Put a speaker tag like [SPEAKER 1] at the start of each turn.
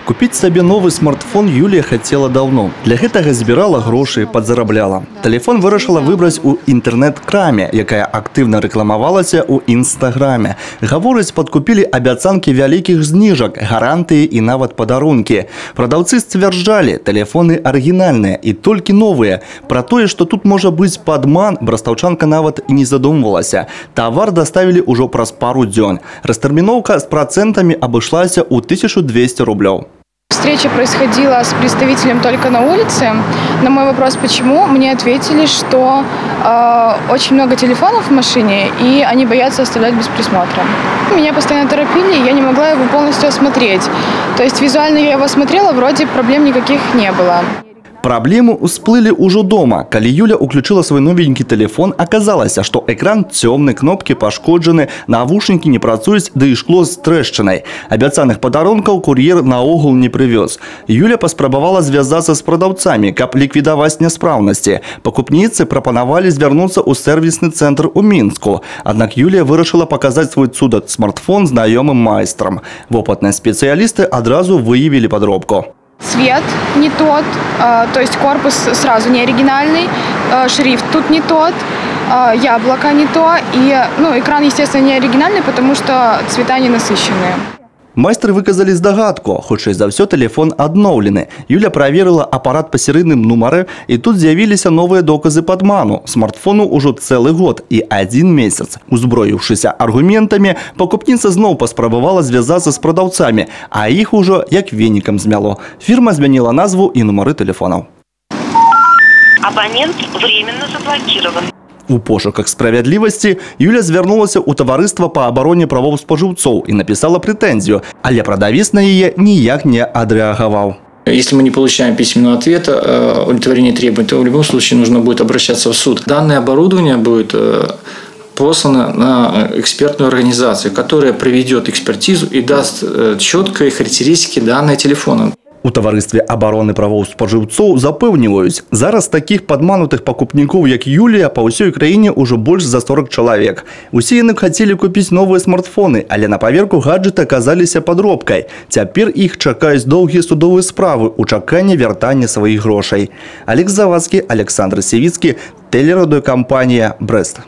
[SPEAKER 1] Купіць сабе новы смартфон Юлія хацела даўно. Для гэтага збірала грошы, падзарабляла. Тэлефон вырашыла выбраць у інтэрнэт-краме, якая актыўна рэкламавалася ў Інстаграме. Гаворыць, падкупілі абяцанкі вялікіх зніжак, гарантыі і нават падарункі. Прадаўцы сцвярджалі, тэлефоны арыгінальныя і толькі новыя. Пра тое, што тут можа быць падман, брастаўчанка нават і не задумвалася. Тавар даставілі ўжо праз пару дзён. Растэрміноўка з працэнтамі абышлася ў 1200 рублёў.
[SPEAKER 2] Встреча происходила с представителем только на улице. На мой вопрос, почему, мне ответили, что очень много телефонов в машине, и они боятся оставлять без присмотра. Меня постоянно торопили, я не могла его полностью осмотреть. То есть визуально я его осмотрела, вроде проблем никаких не было.
[SPEAKER 1] Праблемы ўсплылі ўжо дома. Калі Юля ўключыла свой новенькі тэлефон, аказалася, што экран цёмны, кнопкі пашкоджаны, навушнікі не працуюць, ды і шкло з трэшчынай. Абяцаных падарункаў кур'ер наогул не прывёз. Юля паспрабавала звязацца з прадаўцамі, каб ліквідаваць няспраўнасці. Пакупніцы прапанавалі звярнуцца ў сэрвісны цэнтр у Мінску. Аднак Юлія вырашыла паказаць свой цуда-смартфон знаёмым майстрам. Вопытныя спецыялісты адразу выявілі падробку.
[SPEAKER 2] Цвет не тот, то есть корпус сразу не оригинальный, шрифт тут не тот, яблоко не то, и экран, естественно, не оригинальный, потому что цвета не насыщенные.
[SPEAKER 1] Майстры выказалі здагадку, хутчэй за ўсё тэлефон адноўлены. Юля праверыла апарат па серыйным нумары, і тут з'явіліся новыя доказы падману. Смартфону ўжо цэлы год і адзін месяц. Узброіўшыся аргументамі, пакупніца зноў паспрабавала звязацца з прадаўцамі, а іх ужо як венікам змяло. Фірма змяніла назву і нумары тэлефонаў.
[SPEAKER 3] Абонент временно заблокирован.
[SPEAKER 1] У пошуках справядлівасці Юля звярнулася ў таварыства па абароне правоў спажыўцоў і напісала прэтэнзію, але прадавец на яе ніяк не адрэагаваў.
[SPEAKER 4] Если мы не получаем письменного ответа, удовлетворение требований, то в любом случае нужно будет обращаться в суд. Данное оборудование будет послано на экспертную организацию, которая проведет экспертизу и даст четкие характеристики данного телефона.
[SPEAKER 1] У таварыстве абароны правоў спажыўцоў запэўніваюць, зараз такіх падманутых пакупнікоў, як Юлія, па ўсёй краіне ўжо больш за 40 чалавек. Усе яны хацелі купіць новыя смартфоны, але на паверку гаджэты аказаліся падробкай. Цяпер іх чакаюць доўгія судовыя справы ў чаканні вяртання сваіх грошай. Алег Завадскі, Аляксандр Сівіцкі, тэлерадыёкампанія «Брэст».